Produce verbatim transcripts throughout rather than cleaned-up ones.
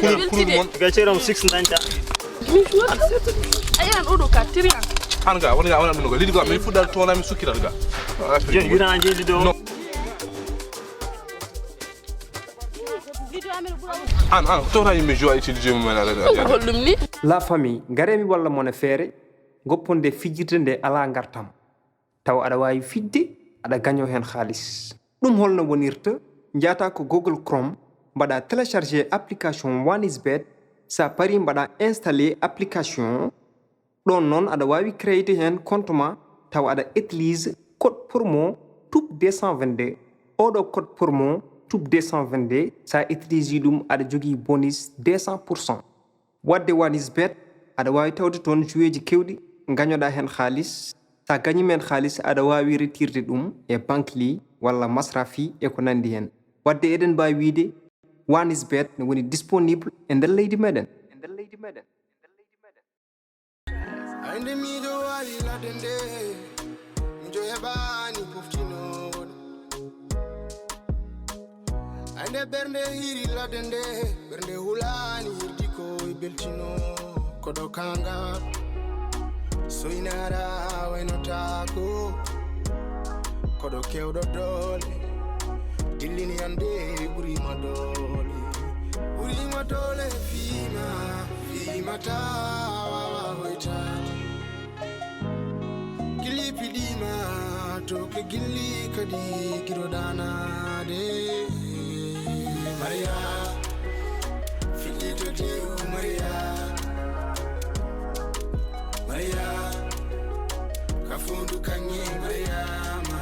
Kulol, kulol mon. Ga ceeram six dañta. Ayan oɗo ka tiriyan. An ga wala ga wala ɗum ga lidi ga min fuɗɗal toona min sukkiral ga. Jen wira an jeli do. No. An an tawta yimɓe jowa itti jemu men ala. Ko holɗum ni? La famille, ngaree mi walla mon e feere, gopponde fijirde nde alaa ngartam. Tawa aɗa waawi fijde, aɗa gañoo heen haalis. Ɗum holno wonirta? Njaata ko Google Chrome, mbaɗa télécharger application One is Bet. Sa parii, mbaɗa installer application. Ɗoon noon, aɗa waawi créer heen compte ma, tawa aɗa utilise code promo tube deux cent vingt-deux. Oɗo code promo tube deux cent vingt-deux, sa utilise ɗum, aɗa jogii bonus deux cent pour cent. Waɗde One is Bet, aɗa waawi tawde toon joueeji keewɗi, ngañoɗaa heen haalis. Sa gañiima heen haalis, aɗa waawi retirde ɗum e Bankly walla Masrafi e ko nanndi heen. Waɗde eɗen mbaawi wiyde One is Bet ne woni disponible e nder leydi meɗen. Ay nde miijo waali ladde nde, miijo heɓaani poftinoowo ɗum. Ay nde ɓernde hiiri ladde nde, ɓernde hulaani hirdi ko e beltino. Koɗo kaŋŋa soynaara waynotaako. Koɗo keewɗo doole, dillini annde ɓuriima doole. Ɓuriima doole fiima, fiima taa waawa hoytaade. Gilli piɗiima to ke gilli kadi giɗo danaade. Mariya, fiɗɗi to teewu Mariya. Mariya, ka fondu kaŋŋe Mariama.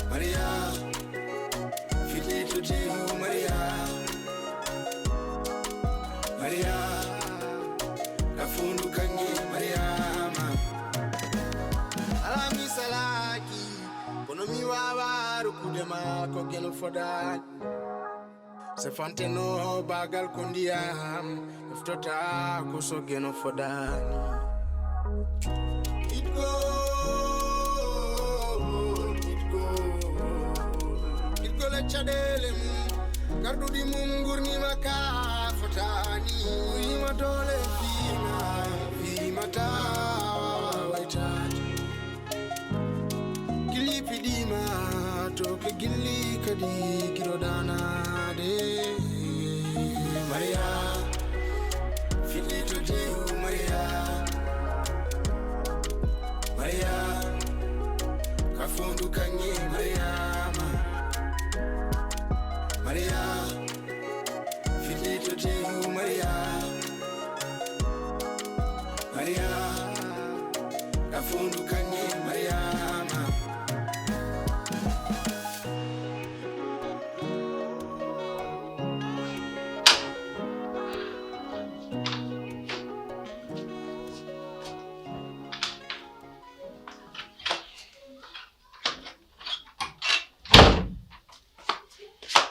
Mariya, fiɗɗi to teewu Mariya. Mariya, ka fondu kaŋŋe Mariama. Alaa mi salaaki, kono mi waawaa rokkude ma ko geno fodaani. Se fanteno baagal ko ndiyam, eftota ko so geno fodaani. Itgo, itgo, itgo le caɗeele mum, garɗuɗi mum ngurnima ka fotaani. Uyima doole fiima, fiima taa waawa waytaade. Gilli piɗiima to ke gilli kadi giɗo danaade. Mariya, fiɗɗi to teewu Mariya. Mariya, ka fondu kaŋŋe Mariama. Mariya, fiɗɗi to teewu Mariya. Mariya, ka fondu kaŋŋe Mariama.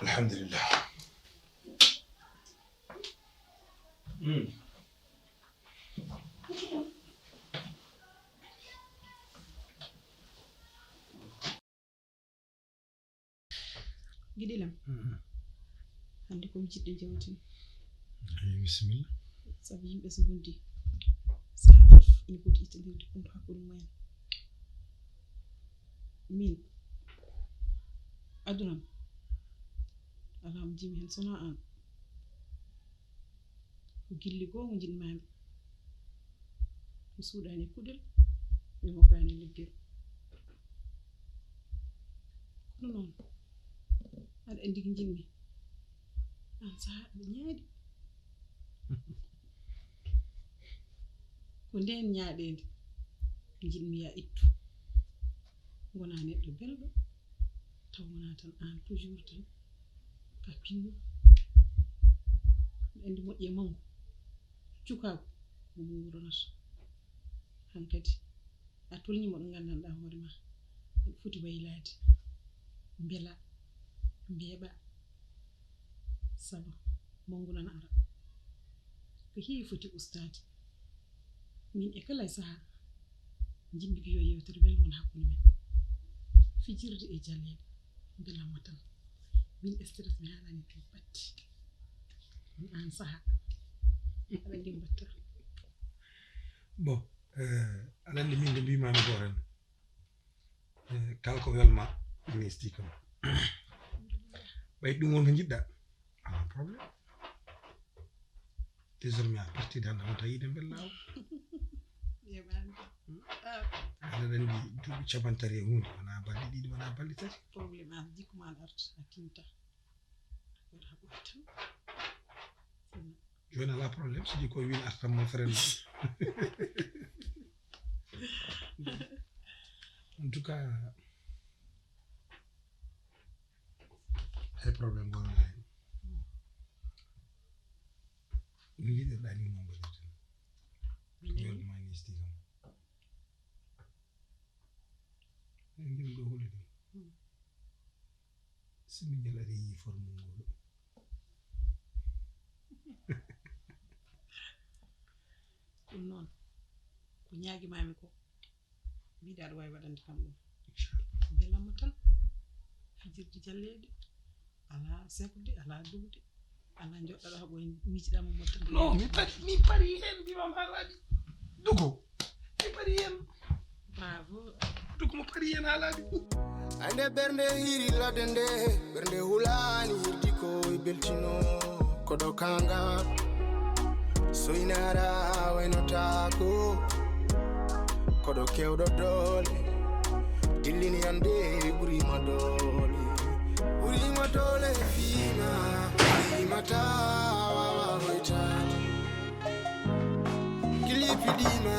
Alhamdulillah. Mm. Giɗilam, hannde ko mi jiɗɗo jawtin. Eyi, bisimilla. Sabu yimɓe so ngondi, sahaa fof ina poti ittandirde hunde hakkunde mumen. Min, aduna am, alaa mo njiimi heen so wonaa aan. Ko gilli goo ngo njiɗ-maa-mi. Mi suuɗaani e kuɗel, mi moggaani e leggel. Kono noon, aɗa anndi ko njiɗ-mi. Aan sahaa aɗa ñaaɗi. Ko ndeen ñaaɗeende njiɗ-mi yaa ittu. Ngonaa neɗɗo belɗo, taw wonaa tan aan toujours tan ka pinɗo. Aɗa anndi moƴƴi e manngu, cukaagu, ko ɗum wuro noto. Hankadi, a tolnii mo ɗo nganndanɗaa hoore maa, aɗa foti waylaade, mbelaa, mbeeɓaa. Sabu manngu nana ara. Ko heewi foti ustaade. Min e kala e sahaa, njiɗmi ko yo yeewtere welo won hakkunde men. Fijirde e jaleeɗe, mbelamma tan. Min stress mi haalaani ɗum batti. An saha. Aɗa anndi mbattura. Bon, eh, aɗa anndi min nde mbimami ko tan. Eh, kala ko welma, mi esti kam. Ɓay ɗum won ko njiɗɗa. Ala problème. Désormais, à partir de hannde, on tawi eɗen mbella. Yeɓaani. Ah. Aɗa anndi duuɓi capantati e huunde, wona balɗe ɗiɗi, wona balɗe tati. Problème am, jikku ma arta, a tinta. Wona ko tan. Jooni alaa problème, so jikku o wiin artan mon frère. En tout cas, hay problème wonaa heen. No njiɗirɗaa ni noon mbaɗirten. Ko welma ni esti kam. Eɗen njiɗi ɗo holi ɗum. Hmm. Si Miñel ari yi forme ngol. Ɗum noon, ko ñaagimami ko, mbiɗa aɗa waawi waɗande kam ɗum. Inchallah. Mbelamma tan, fijirde jalleeɗe, alaa sekde, alaa duwde, alaa njoɗɗaɗo haɓo en miijiɗa mo motta. Non, mi pari, mi pari heen, mbimam haalaaɗi. Dugo, mi pari heen. Bravo. Dugo mo pari heen haalaaɗi. Ay nde ɓernde hiri ladde nde, ɓernde hulaani hirdi ko e beltino, koɗo kanga. Soynara waynotaako, koɗo kewɗo doole, dillini ande ɓurima doole, ɓurima doole fiima, fiimata wawa hoytaade. Gilli piɗima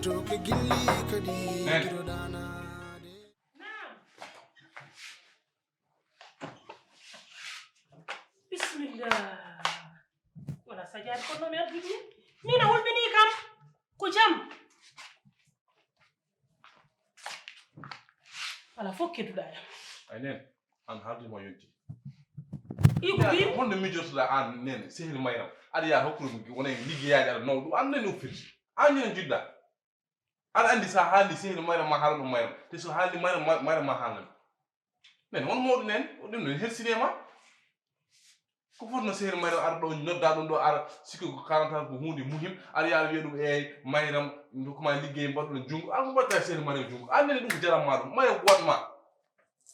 to ke gilli kadi. Nen. Giɗo ɗanaade. Naam. Bismillah. Wala sajaade kono mi addude. Min a hulɓini kam. Ko jam. Ala fof kedduɗa yam. Ay nen, an haaldi ma yonti. Iko bi. Honno mijotoɗa an nen, sehil mayram? Aɗa yaa hokkude mi wona e liggeyaaji aɗa naw ɗum. An nen o firti. An nen jiɗɗa. Aɗa anndi so a haalni sehil mayram ma haala ɗum mayram. Te so haalni mayram, ma-, mayram ma haalna mi. Nen, on mawɗo nen, o ɗum no hersine ma. Ko fotno sehil mayram ara ɗo, nodda ɗum ɗo, ara sikki ko kalanta ko huunde muhim, ara yaa wiya ɗum, "Eey, mayram, ndokkuma liggey, mbaɗɗon junngo." An ko mbaɗta sehil mayram junngo? An nene ɗum ko jaram ma ɗum. Mayram ko waɗ ma?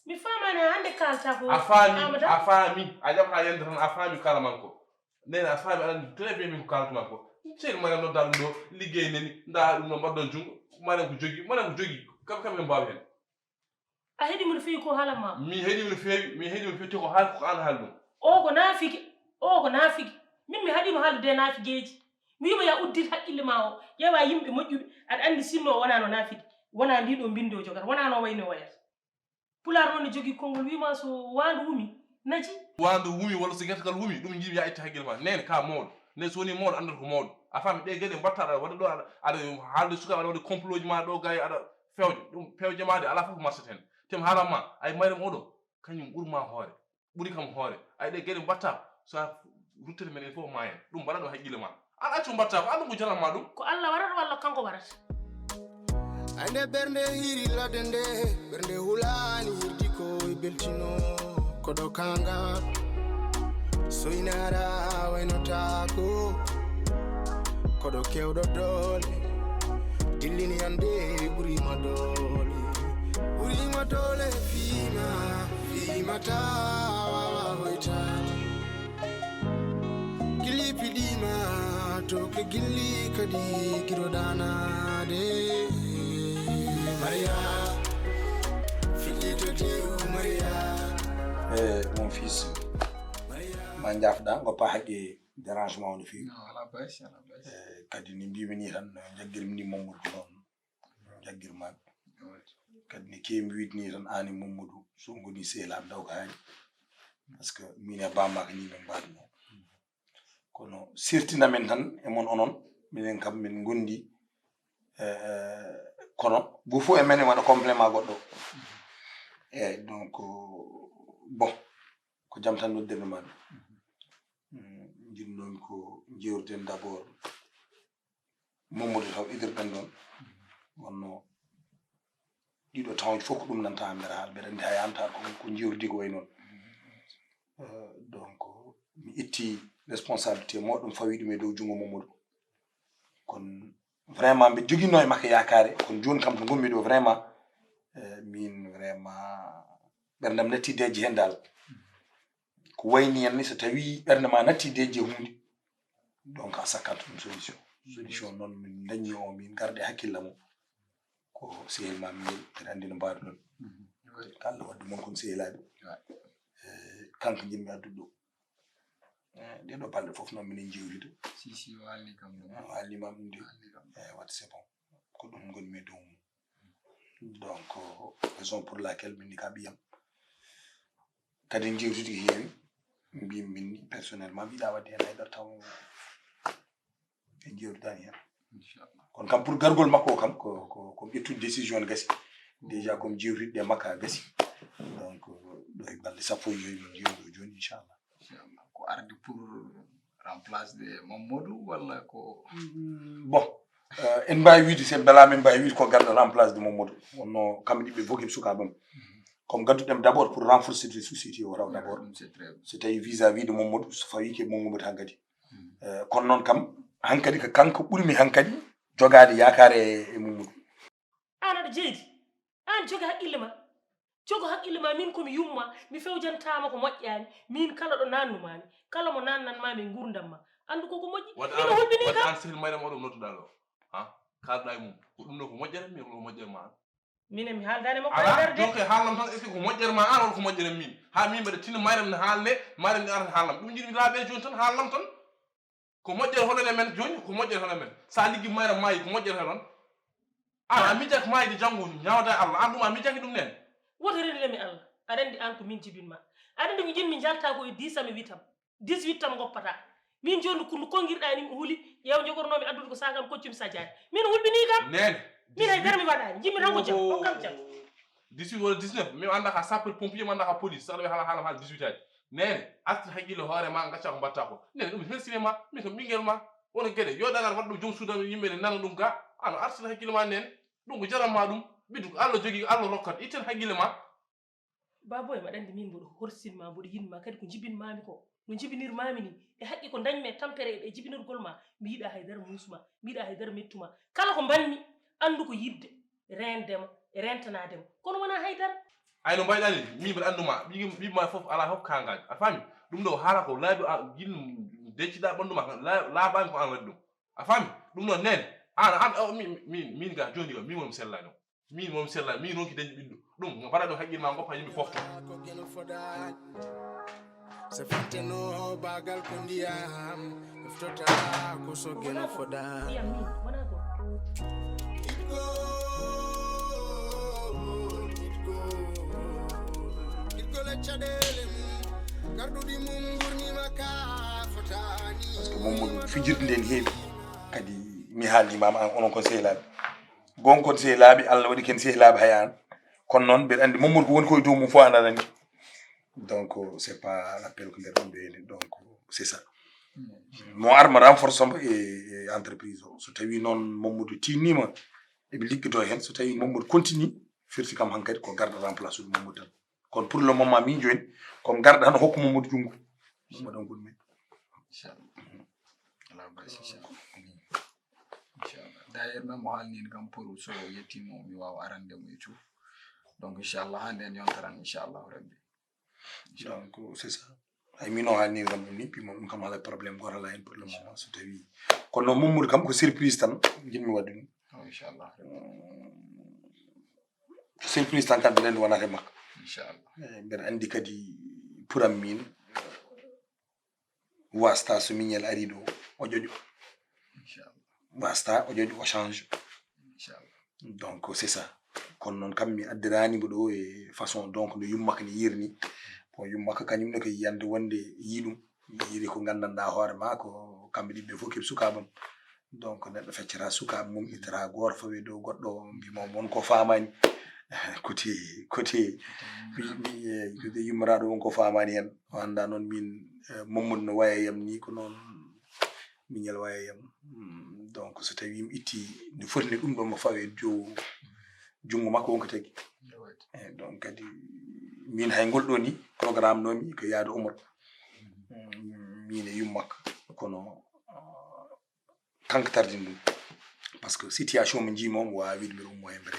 Mi faamaani hannde kaalta ko. A faami, Amadou? A faami. A jaɓata yande tan, a faami kala man ko. Nene a faami, aɗa anndi très bien min ko kaaltuma ko. Sehil mayram nodda ɗum ɗo, liggey neni, nda ɗum ɗo mbaɗɗon junngo. Mayram ko jogi, mayram ko jogi. Kam, kam en mbaawi heen. A heɗi mo no feewi ko haalan ma? Mi heɗi mo no feewi, mi heɗi mo no feewi te ko haal ko an haali ɗum. O ko naafiki, o ko naafiki. Min mi haɗi mo haalude naafigeeji. Mi wiima ya uddit haqqille ma o, ƴeewa yimɓe moƴƴuɓe. Aɗa anndi sinno o wonano naafiki, wona ndi ɗo mbindo o jogata, wonano o wayno o wayata. Pulaar noon ne jogii konngol wiima so waandu wumi, naji. Waandu wumi walla so gertogal wumi, ɗum njiimi ya itta haqqille ma. Nene ka mawɗo. Nene so woni mawɗo, anndata ko mawɗo. A faami ɗe geɗe mbaɗta aɗa waɗa ɗo, aɗa, aɗa haalde sukaaɓe, aɗa waɗa complotji ma ɗo, gay aɗa fewja. Ɗum fewja ma de, alaa fof ko marchata heen. Te mi haalan ma, ay mayram oɗo, kañum ɓuri ma hoore. Ɓuri kam hoore. Ay ɗe geɗe mbaɗta, so a ruttete men en fof maayen. Ɗum mbaɗa ɗum haqqille ma. An accu mbaɗta ko, an ɗum ko jaram ma ɗum. Ko Allah waɗata walla kanko waɗata? Ay nde ɓernde hiri ladde nde, ɓernde hulaani hirdi ko e beltino, koɗo kanga. Soynara waynotaako, koɗo kewɗo doole, dillini ande ɓurima doole, ɓurima doole fiima, fiimata wawa hoytaade. Gilli piɗima to ke gilli kadi giɗo ɗanaade. Maria, fiɗɗito diw Maria. Eh, mon fils, ma njafɗa, goppa haqqe dérangement o no feewi. Non, ala baasi, ala baasi. Eh, kadi ni mbimi ni tan, no jaggirmi ni Mamadou noon. Jaggirma. Kadi ne kewi wiide ni tan, an e Mamadou, so on ngoni sehilaɓe, taw ko haani. Parce que min e bamma ko ni min mbaɗno. Kono sertina men tan e mon onon, minen kam min ngondi, eh, eh, kono go fof e men e waɗa complément goɗɗo. Eyyi, donc, bon, ko jam tan noddirmi ma. Mm, njiɗnomi ko jewtiden d'abord Mamadou taw idirɗen ɗon. Wonno ɗiɗo tawon fof ko ɗum nanta mbeɗa haala, mbeɗa anndi hay an taar ko, ko jewtidi ko way noon. Eh, donc mi itti responsabilité mo ɗum fawi ɗum e dow junngo Mamadou. Kono vraiment mbiɗa joginno e makko yaakaare, kono jooni kam to ngonmi ɗo vraiment, eh, min vraiment ɓerndam natti dejje heen dal. Ko wayni en ni, so tawi ɓernde ma natti dejje huunde, donc a sakkanto ɗum solution. Solution noon min dañi o, min garde hakkille mum. Ko sehil ma min, eɗen anndi no mbaɗuɗon. Ko Allah waddi mon kon sehilaaɓe. Eh, kanko njiɗmi addude ɗo. Eh, ɗee ɗoo balɗe fof noon minen jewtide. Si, si, o haalni kam ɗum. O haalni ma ɗum de. O haalni kam. Eh, waɗde c'est bon. Ko ɗum ngonmi e dow mum. Donc, raison pour laquelle min ni ka ɓiyam. Kadi en jewtidi ko heewi. Mbi min ni personnellement mbiɗa waɗde heen haydara taw en jewtidani heen. Inchallah. Kono kam pour gargol makko o kam ko, ko, ko ƴettude décision ne gasi. Déjà comme jewtidde e makko a gasi. Donc, ɗo e balɗe sappo e joyi min jewti ɗo jooni, inchallah. Inchallah. Ko arde pour remplace de Mamadou walla ko? Mm, bon, euh, en mbawi wiide, sen bela min mbawi wiide ko garɗo remplace de Mamadou. Wonno kamɓe ɗiɓɓe fof keɓe sukaaɓe mum. Comme gadduɗen d'abord pour renforcer de société o raw d'abord. Ɗum c'est très bien. So tawi vis-à-vis de Mamadou, so fawi ke Mamadou hankadi. Euh, kono noon kam, hankadi ko kanko ɓurmi hankadi jogaade yaakaare e, e Mamadou. Aan aɗa jeydi, aan joga haqqille ma. Jogo haqqille ma, min ko mi yumma, mi fewjantaama ko moƴƴaani. Min kala ɗo naannuma-mi, kala mo naannan-maa-mi e nguurndam ma, anndu ko ko moƴƴi. Wadde min an, hulɓinii wadde kam. An sehil Mariam oɗo nodduɗaa ɗo, ha? Kaalɗaa e mum, ko ɗum ɗo ko moƴƴere mi, ko moƴƴere ma an? Minen mi haaldaani e makko haydara de. Alaa, donc haalam tan, est-ce que ko moƴƴere ma an walla ko moƴƴere min? Haa min mbaɗa tinno Mariam ne haalne, Mariam ne arata haalam. Ɗum njiɗmi laaɓeede jooni tan, haalam tan. Ko moƴƴere hono e men jooni, ko moƴƴere hono e men. So a liggi Mayram maayi, ko moƴƴere hono on. An a miijaki maayde janngo, ñaawda e Allah. An ɗum a miijaki ɗum nene. Woto renndinami Allah. Aɗa anndi an ko min jibinma. Aɗa anndi ko njiɗmi njalta ko e dix am e huit am. Dix-huit am ngoppata. Min jooni ko no konngirɗa ni mi huli, ƴeew jogornomi addude ko sakam koccumi sajjaade. Min hulɓini kam. Nene. Min hay dara mi waɗani. Njiɗmi tan ko jam. Ko kam jam. Dix-huit walla dix-neuf, min annda ka sapeur pompier, mi annda ka police, saɗa ɓe haala, haala, haala dix-huit aji. Nene, artir haqqille hoore ma, ngacca ko mbatta ko. Nene, ɗum helsini ma, min ko ɓinngel ma. Wona geɗe, yo dagal waɗ ɗum joom suudu am, yimɓe ne nana ɗum ga. Ano artir haqqille ma nene. Ɗum ko jaram ma ɗum. Ɓiɗɗo ko Allah jogii, Allah rokkat. Itten haqqille ma. Baboy, mbaɗa anndi min mboɗo horsin ma, mboɗo yiɗ ma, kadi ko njibin mami ko. No njibinir mami ni. E haqqe ko dañmi e tampere e jibinirgol ma. Mi yiɗa hay dara muusma. Mi yiɗa hay dara mettuma. Kala ko mbanmi, anndu ko yiɗde. Reendema, e reentanaadema. Kono wonaa haydara. Ay no mbayɗaa ni, min mbiɗa anndu ma, ɓiɓɓe ma fof alaa fof kaangaaji. A faami? Ɗum ɗo haala ko laabi a, gin decciɗaa ɓanndu ma, la-, laabaani ko aan waɗi ɗum. A faami? Ɗum noon nene, aan, aan, o, mi, mi, min ga jooni ga, min woni mi sellaani o. Min woni mi sellaani, min ronki dañde ɓiɗɗo. Ɗum, mbaɗa ɗum haqqille ma, ngoppa yimɓe fof. Ko geno fodaani. So fittenoo baagal ko ndiyam, ɗoftota ko so geno fodaani. Ndiyam ni, wonaa ko. Kiɗgol, kiɗgol, kiɗgol e caɗeele mum, garɗuɗi mum ngurnima ka fotaani. Par ce que Mamadou fijirde nde ne heewi, kadi mi haalni mama an, onon kon sehilaaɓe. Gon kon sehilaaɓe, Allah waɗi ken sehilaaɓe hay an. Kono noon, mbeɗa anndi Mamadou ko woni ko e dow mum fof ana anndi. Donc, c'est pas l'appel ko nder ɗum ɓe ene. Donc, c'est ça. Mo arma renforcement e, e entreprise o. So tawi noon Mamadou tinnima, eɓe liggodo heen. So tawi Mamadou continue, firti kam hankadi ko garɗo remplace ude Mamadou tan. Kono pour le moment, min jooni, ko mi garɗo tan hokku Mamadou junngo. Mamadou on ko ɗum en. Inchallah. Alaa basi, inchallah. Inchallah. D'ailleurs, même mo haalni en kam pour so yettiima o, mi waawa arande mo e tout. Donc, inchallah, hannde en yontaran, inchallah, rabbi. Donc, c'est ça. Ay, min o haalni kam ɗum ni, puis moom ɗum kam haala problème gooto alaa heen pour le moment, so tawi. Kono noon Mamadou kam ko surprise tan, njiɗmi waɗde ɗum. Oh, inchallah. Surprise tan kam mbiɗa anndi wonata e makko. Inchallah. Eh, mbeɗa anndi kadi pour am min, wasta so miñel ari ɗo, o ƴoƴo. Inchallah. Wasta o ƴoƴo, o change. Inchallah. Donc, c'est ça. Kono noon kam mi addirani mbo ɗo e façon, donc, no yummaka ni yirni. Bon, yummaka kañum ne ko yiyande wonde yi ɗum. Yiiri ko nganndanɗaa hoore ma, ko kamɓe ɗiɗi ɓe fof keɓi sukaaɓam. Donc, neɗɗo feccata sukaaɓe mum, ittata gooto fawi dow goɗɗo, mbima mon ko faamaani. Koti, koti, mi, mi, eh, koti yummoraaɗo won ko faamaani heen. O anndaa noon min, eh, Mamadou no wayi e yam ni, ko noon miñel wayi e yam. Mm, donc, so tawi mi itti no foti ni ɗum ɗo mo fawe dow junngo makko won ko tagi. Eh, donc, kadi min hay ngol ɗo ni, programme noon mi ko yaade Umar. Mm, Min e yummakka, kono ah, kanko tardini ɗum. Par ce que situation mo njiimi o, mo waawi wiide mbiɗa ummo heen mbiɗa.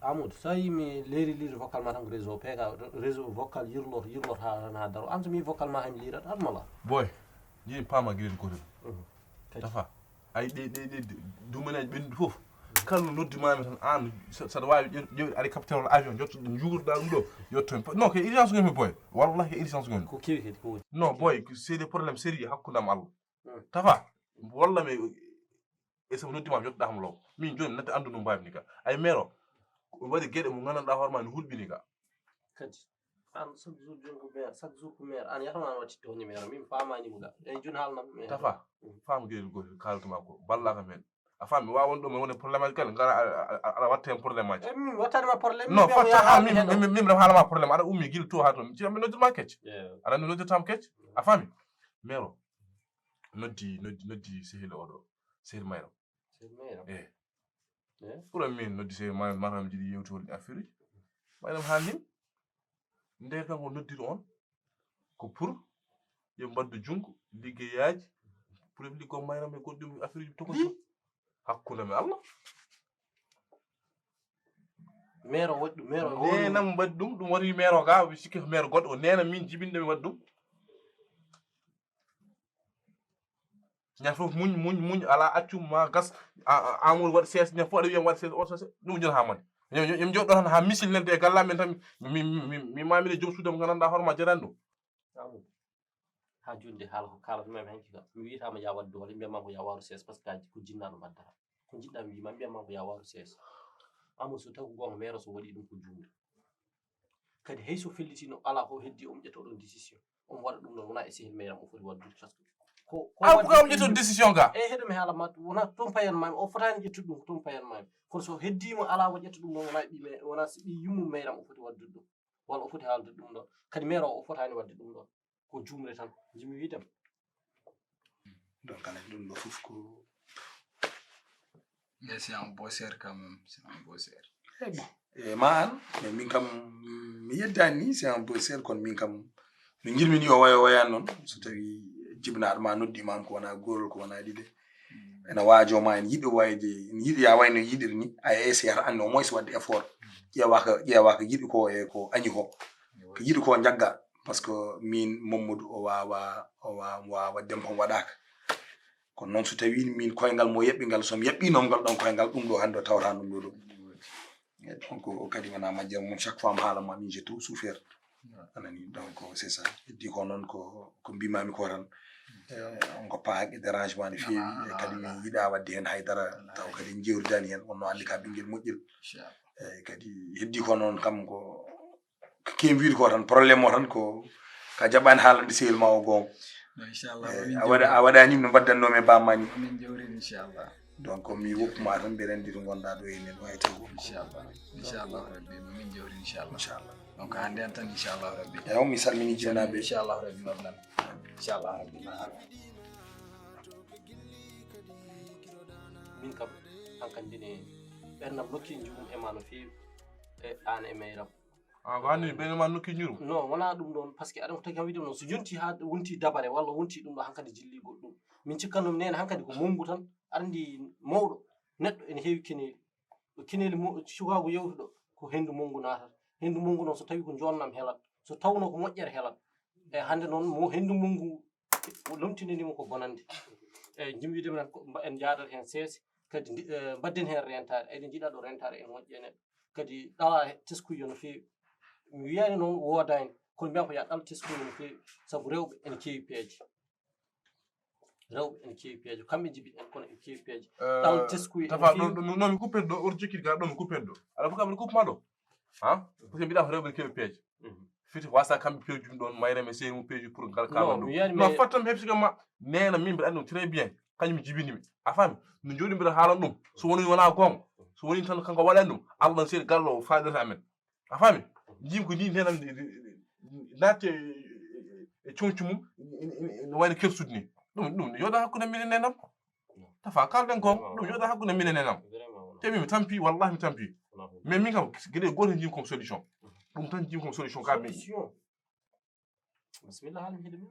Amadou, so a yii mi leeri liir vocal ma tan ko réseau peega, réseau vocal yirlor yirlor haa tan haa daro. An so mi vocal ma hay mi liirat armala. Boy, jiɗi paama giɗel gotel. Tafa, ay ɗe ɗe ɗe dumanaaji ɓennuɗi fof. Kala no noddi mami tan an saɗa waawi ƴewde ari capteur walla avion jotto ɗum juurɗa ɗum ɗo. Yotto non, ke urgence ngon mi boy. Wallahi ke urgence ngon. Ko kewi kadi ko woni? Non boy, c'est des problèmes sérieux hakkunde am Allah. Tafa, walla mi e sabu noddi ma jottoɗa kam law. Min joni natti anndu no mbawmi ka ay mero. Waɗi geɗe mo gandanɗa hoore ma no hulɓini ka. Kadi an chaque jour joni ko maire, chaque jour ko maire, an yahma an watti to numéro min famani mo ga. Eyyi joni haalnam. Tafa, fam geɗel gotel kaltuma ko balla kam hen. A fami wawa won ɗo mi woni problème aji kala ngara aɗa watta hen problème aji. Min wattani ma problème. Non fatta ha min min min haalama problème aɗa ummi gila to ha to mi ciamɓe noddirma kecc. Aɗa mi noddirtama kecc. A fami? Mero noddi noddi noddi sehil oɗo, sehil mayram. Sehil mayram. Eh. Ɓura min noddi sehil mayram, matam jiɗi yewtorde affaire uji mayram haalnim. Nde kanko noddiri on ko pour yo mbaddu junngo liggeyaaji pour liggo mayram e goɗɗum affaire uji tokoso. Hakkunde mi Allah. Mero waɗi ɗum mero nenam mbaɗi ɗum ɗum wari mero ga wi sikke mero goɗɗo o nena min jibinde mi waɗi ɗum. Ñande fof muñ muñ muñ ala accu ma gas. Amour waɗi sees ñande fof aɗa wiyam waɗi sees o sese ɗum joni ha mone. Yom joɗɗo tan ha misil nelde e galla men tan mi mamiɗe joom suudam gandanɗa hoorema jarani ɗum. Amour ha joni de haala ko kalatmi hanki ka mi wiyatama ya waɗ doole mbiyatma ko ya waru sees parce que ko jinnaɗo mbaddata. Ko jiɗɗa mi wima mbiyatma ko ya waru sees. Amour so tawi ko gonga mero so waɗi ɗum ko juumde. Kadi hay so fellitino ala ko heddi omo ƴetta oɗon décision omo waɗa ɗum ɗon wona e sehil meyram o foti waɗdude parce que ko ko aw ko am ƴetto décision ga e heɗo mi haala ma wona toon payan mami o fotani ƴettude ɗum ko toon payan mami kono so heddima ala o ƴetta ɗum ɗon wona ɓi me wona so ɓi yummum meyram o foti waɗdude ɗum walla o foti haaldude ɗum ɗon kadi meyram o fotani waɗde ɗum ɗon ko juumre tan jimi wiidam. Donc alaa ɗum ɗo fof ko mais c'est un beau ser quand même c'est un beau ser. Eh bon, e ma an mais min kam mi yeddani ni c'est un beau ser kono min kam no jirmi ni o waya wayani noon so tawi jibnaɗo ma noddi imam ko wona gorol ko wona ɗiɗe ene waajo ma ene yiɗi wayde ene yiɗi ya wayno yiɗiri ni a essayata anne au moins wadde effort ƴeewaka ƴeewaka yiɗi ko e ko añi ko ko yiɗi ko jagga par ce que min Mamadou o wawa o wawa wawa dempam waɗaka. Kono noon so tawi min koyngal mo yaɓɓi ngal somi yaɓɓinom ngal ɗon koyngal ɗum ɗo hannde o tawata ɗum ɗo ɗo. Donc o kadi wona majjere mum chaque fois mo haala ma min j'ai tout souffert. Anani donc c'est ça heddi ko noon ko ko mbimami ko tan. On ko paaki dérangement no feewi e kadi min yiɗa wadde hen haydara taw kadi jewridani hen wonno andi ka ɓinguel moƴƴel. Eyyi kadi heddi ko noon kam ko ko kewi wiide ko tan problème o tan ko ka jaɓani haalande sehil ma o goonga. Inchallah a waɗa a waɗani no mbaddannoomi e bamma ni. Min jawrin inchallah. Donc mi woppuma tan mbeɗa andi to gonɗa ɗo e nen wawi taw inchallah. Inchallah rabbi min jawrin inchallah. Inchallah. Donc hande an tan inchallah rabbi eyo mi salmini jinnaɓe inchallah rabbi mablan. Inchallah rabbi ma min kam hankadi ne ɓernam nokki jugum e ma no feewi e an e mayram. A ko anndi ɓen ma nokki njuru? Non wona ɗum ɗon parce que aɗa ko tagi kam wiide noon so yonti ha wonti dabare walla wonti ɗum ɗo hankadi jilli goɗɗum min cikkannoomi nene hankadi ko monngu tan aɗa anndi mawɗo neɗɗo ene heewi keneeli. Keneeli cukaagu yewtuɗo ko henndu monngu naatata. Henndu monngu noon so tawi ko jonnam helat so tawno ko moƴƴere helat. E hannde noon mo henndu monngu lomtinanimo ko bonande. Eyyi jimɓe wiide minen en jaadat heen seese kadi mbadden heen rentaare eɗen njiɗa ɗo rentaare en moƴƴi e neɗɗo. Kadi ɗawa teskuyo no feewi. Mi wiyani noon woodani kono mbiyan ko ya ɗal teskuyo no feewi. Sabu rewɓe ene keewi peeje. Rewɓe ene keewi peeje kamɓe njibiɗen kono ene keewi peeje. Ɗal teskuyo tafa ɗo mi kuppet ɗo oto jokkit ga ɗo mi kuppet ɗo aɗa fof kamɓe kuppuma ɗo. Ha parce que mbiɗa ko rewɓe ne keewi peeje. Fiti wasa kamɓe peeji ɗum ɗon mayre men sehil mum peeji pour ngal kama ɗum non fattam heɓsiga ma. Nena min mbiɗa anndi ɗum très bien. Kañum jibinimi a faami no jooɗi mbiɗa haalan ɗum so woni wona goonga so woni tan kanko waɗani ɗum allah seeɗi gallo o faɗirta amen. A faami jim ko ni nena natte e coñcu mum no wayno kersude ni. Ɗum ɗum yoɗa hakkunde minen nenam. Tafa kalden kon ɗum yoɗa hakkunde minen e nam. Te min mi tampi wallahi mi tampi. Mais min kam geɗe goto jim comme solution. Ɗum tan jim comme solution ka min. Bismillah haala mi heɗi min.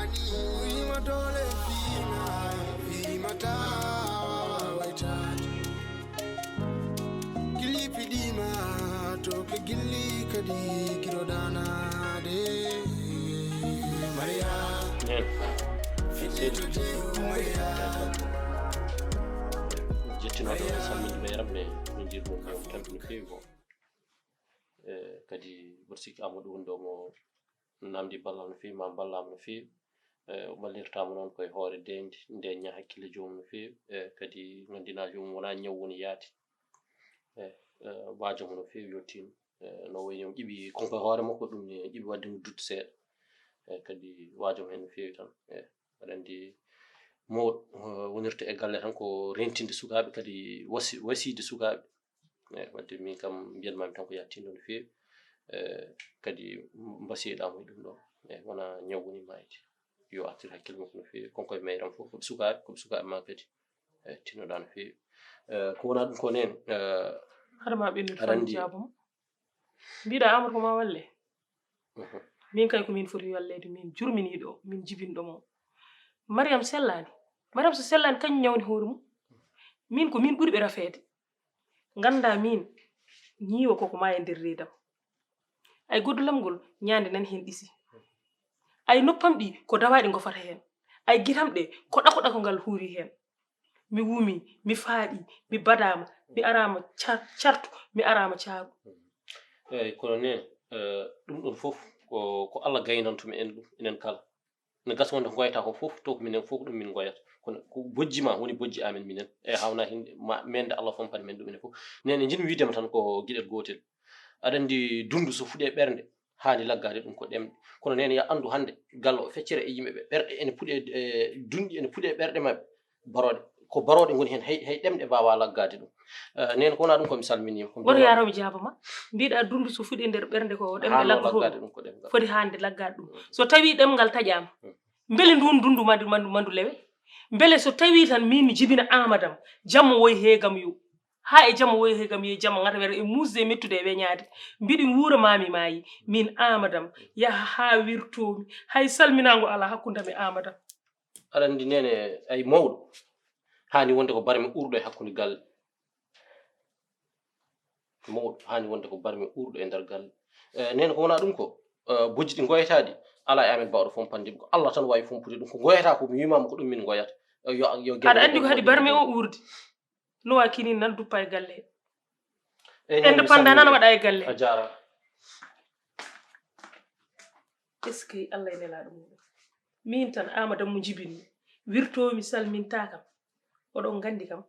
Wiima doole fiima, fiima taa wawa waytaade. Gilli piɗiima, to ke gilli kadi kiro daanaade. Mariya, Neen. Fidde to jeeru Mariya. Jettinooɗo, salminde meeram, e min njirɗum, yo tampi no feewi ko. E, kadi mboɗo sikki Amadou woni ɗo mo namdi ballal no feewi, ma ballama no feewi. E, o ballirtama noon koye hoore deeƴde, deeƴna hakkille joomum no feewi. E, kadi ngandina joomum wona ñaw woni yaade. E, e, waajo mo no feewi yottin. E, no wayni o ƴiɓi konko e hoore makko, ɗum ne ƴiɓi wadde mo dutte seeɗa. E, kadi waajo mo heen no feewi tan. E, aɗa anndi mawɗo, e, wonirta e galle tan ko rentinde sukaaɓe, kadi wasi-, wasiide sukaaɓe. E, wadde min kam mbiyanmami tan ko yattindo no feewi. E, kadi mbasiyeɗamo e ɗum ɗo. E, wona ñaw woni maayde. Yo artir hakkille makko no feewi. Konko e meeram fof, ko ɓe sukaaɓe, ko ɓe sukaaɓe ma kadi. E, tinnoɗa no feewi. E, ko wona ɗum ko neen, e, Haɗa ma ɓennude aɗa tan anndi jaaboma. Mbiɗa Amadou ko ma walle. Mhm. Min kay ko min foti walleede, min jurminiiɗo, min jibinɗo mo. Mariam sellaani. Mariam so sellaani, kañum ñawni hoore mum. Min ko min ɓuri ɓe rafeede. Ngannda min, ñiiwa koko ma e nder reedam. Ay goddulam ngol, ñaande nani heen ɗisi. Ay noppam ɗi, ko dawaaɗi ngofata heen. Ay gitam ɗe, ko ɗako ɗako ngal huuri heen. Mi wumi, mi faaɗi, mi badaama, mi araama car-, cartu, mi araama caaru. Eeyi, kono neen, eh, ɗum ɗon fof ko, ko Allah gaynanto mi en ɗum, enen kala. Ne gasa wonde ko ngoyata ko fof, to ko minen fof ko ɗum min ngoyata. Kono ko bojji ma woni bojji amen minen. E hawna hinde ma, men de Allah fompani men ɗum enen fof. Neen e njiɗmi wiidema tan ko giɗel gootel. Aɗa anndi dundu so fuɗe ɓernde, haani laggaade ɗum ko ɗemɗe. Kono neen ya anndu hannde, galle o feccere e yimɓe ɓe, ɓerɗe ene puɗe, e dunɗi ene puɗe ɓerɗe maɓɓe. Barooɗe. Ko barooɗe ngoni heen, hay, hay ɗemɗe mbaawa laggaade ɗum. Eh, neen ko wona ɗum ko mi salminiima. Ko woto yaaro mi jaaboma. Mbiɗa dundu so fuɗi nder ɓernde ko ɗemɗe laggotooɗe. Haano laggaade ɗum ko ɗemngal. Foti haande laggaade ɗum. Mm. So tawi ɗemngal taƴaama, mm, mbele ndun dundu mandu, mandu, mandu lewe? Mbele so tawi tan min mi jibina Amadam, jamma woy heegam yo. Haa e jamma woy heegam yo, jamma ngata were e muusde e mettude e weñaade. Mbiɗi wuura ma mi maayi, min Amadam, yaha haa wirtoomi. Hay salminaango alaa hakkundam e Amadam. Aɗa anndi nene ay mawɗo, haani wonde ko barme ɓurɗo e hakkunde galle. Mawɗo, haani wonde ko barme ɓurɗo e nder galle. Eh, nene ko wona ɗum ko, eh, bojji ɗi ngoyata ɗi, alaa e amen bawɗo fompande ɗum. Ko Allah tan waawi fompude ɗum. Ko ngoyata ko mi wiimaama ko ɗum min ngoyata. Eh, yo, yo aɗa anndi ko haɗi barme o uurdi. No wa kinin nan duppa e galle he. Eyi, noon mi salmini. Indépendant nan waɗa e galle he. A jaaraama. Est-ce que Allah e nelaaɗo muɗum? Min tan Amadam mo jibinmi. Wirtoomi salmintaa kam. Oɗon nganndi kam.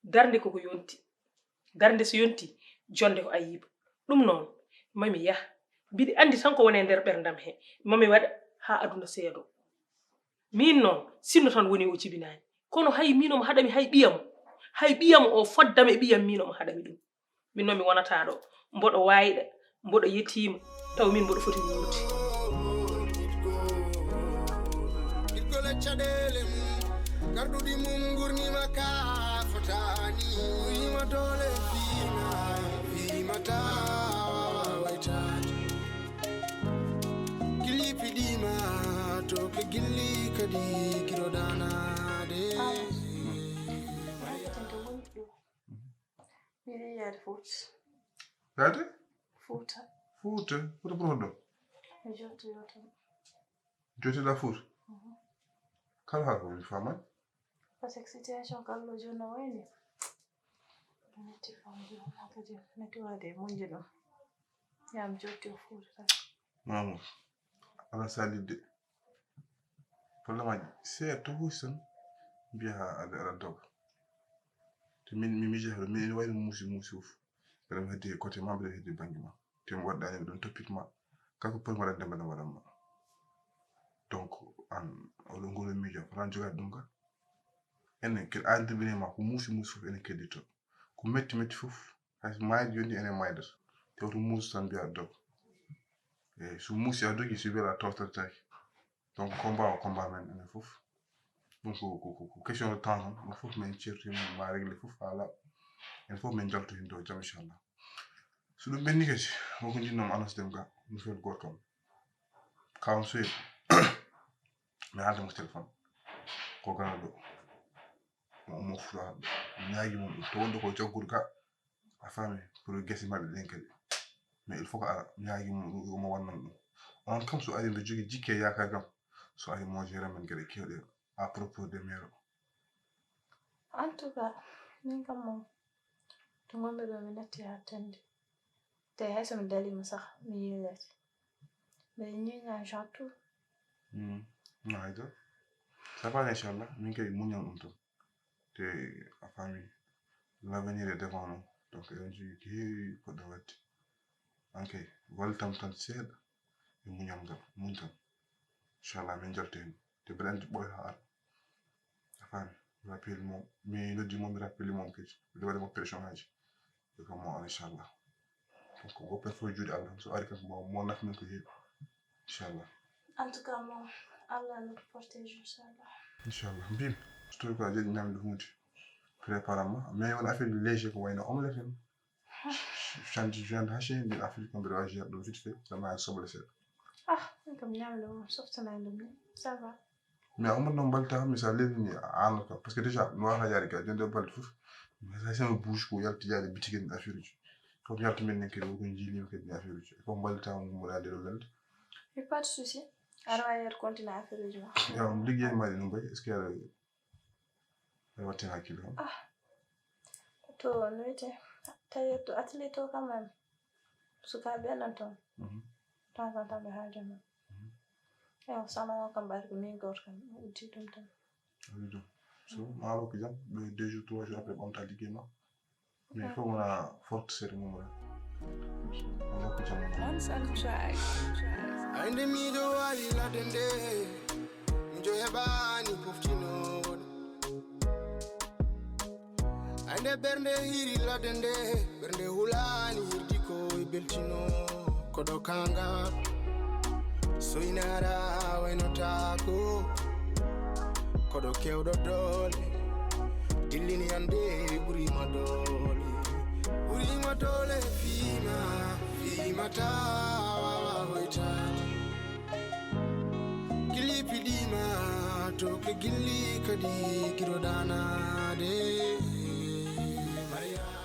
Darnde koko yonti. Darnde so yonti, jonde ko ayiba. Ɗum noon, mami yah. Mbiɗi anndi tan ko woni e nder ɓerndam he. Mami waɗa haa aduna seedo. Min noon, sinno tan woni o jibinaani. Kono hay min omo haɗami hay ɓiyam. Hay ɓiyam o foddam e ɓiyam min omo haɗami ɗum. Min noon mi wonata ɗo. Mboɗo waayɗa, mboɗo yetiima, taw min mboɗo foti wuurde. Caɗeele mum, garɗuɗi mum ngurnima ka fotaani. Wima doole fiima, fiima tawa waytaade. Gilli piɗima, to ke gilli kadi kiro danaade. Miɗo yiyaade Fuuta. Yaade? Fuuta. Fuuta? Fuuta ɓurata ɗo? Mi jottoyo tan. Jottoɗa Fuuta? Kala haala ko mi faamaani. Parce que situation kallo jooni no wayni. Metti famde, kadi metti waade e muñde ɗum. Yam jotti o Fuuta tan. Mamour, ala salidde. Problème aji seeɗa to huusi tan, mbiya ha aɗa aɗa doga. Te min mi miija haɗo min ene wayno muusi muusi fof. Mbeɗa mi heddi e côté ma, mbeɗa heddi bannge ma. Te mi waɗɗani, mbeɗon toppit ma. Kala ko poɗmi waɗande mbeɗa waɗan ma. Donc an oɗo ngol miijo fota jogaade ɗum ka. Enen ken aadi tribune ma ko muusi muusi fof enen keddito. Ko metti metti fof hay so maayde yoni enen maydata. Te oto muusi tan mbiya dog. Eyyi so muusi a dogi si wela tawtortaaki. Donc combat o combat men enen fof. Donc ko ko ko question de temps tan ɗum fof min certi ma réglé fof haala. En fof min jalto hen dow jam inchallah. So ɗum ɓenni kadi wonko jinnoma annoncé dem ga nouvelle goto kam. Kawam soyel mi haalde mo téléphone ko gana ɗo mo mo fura ñaagi mum ɗum to wonde ko jaggude ga a faami pour gese maɓɓe ɗen kadi mais il faut ko ara ñaagi mum ɗum omo wannan ɗum on kam so ari mbe jogi jikke yakar kam so ari mo géré men kadi kewɗe à propos de mero. En tout cas, min kam moom to ngonmi ɗo mi natti ha tandi te hay so mi dalima sax mi yiilete mbeɗa ñiña genre tout. No hayda ça va inchallah min kay muñan ɗum tan te a faami l'avenir est devant nous donc eɗen jogui ko heewi poɗɗo wadde an kay wallitam tan seeɗa e muñal ngal muñ tan inchallah min jalto hen te mbeɗa andi ɓooy ha ara a faami mi rappeli mo mi noddi mo mi rappeli mo kadi mbiɗa waɗi mo pression ngaji e ko mo an inchallah donc woppa fof juuɗe allah so ari kam mo mo nafmin ko heewi inchallah En tout cas, moom, Allah nous protège, Inch'Allah. Inchallah mbimi surtout ko a jeeɗi ñamde hunde préparama mais won affaire de léger ko wayno omelette en chanti viande hachée mbiɗa affaire ko mbiɗa wawi jeeɗa ɗum vite fait sama soble seeɗa Ah, min kam ñamde moom softanani ɗum ni. Ça va. Mais a ummat noon mbalta mi sa lelini a anat kam parce que déjà mi wata yaade ga jonde balde fof hay sama bouge ko yalti yaade bitigueji affaire uji kono yalta min nen kadi woko jiilima kadi ni affaire uji ko mbalta mo mboɗa nde ɗo lelde Mais pas de souci. Aɗa wawi yeeto continue affaire uji ma. Yaw mi ligguey maɗi no mbayi est ce que aɗa aɗa wattin hakkille kam To no wiyete tawi to atelier to quand même. Sukaaɓe nan toon. Temps en temps ɓe haaja ma. Ewa sana o kam ɓaade ko min goto kam mi uddi ɗum tan. Awi ɗum so ma rokki jam ɓe deux jours trois jours après ɓamta ligguey ma mais il faut wona forte série mum ren rokki jam On sun track. Ay nde miɗo wawi ladde nde mijo heɓani poftinoɗo ay nde ɓernde hiri ladde nde ɓernde hulani hirdi ko e beltino koɗo kanga soynara waynotako koɗo kewɗo doole dillini ande ɓurima doole ɓurima doole fima fima tawa hoytade gilli piɗima to ke gilli kadi kiro danade Mariama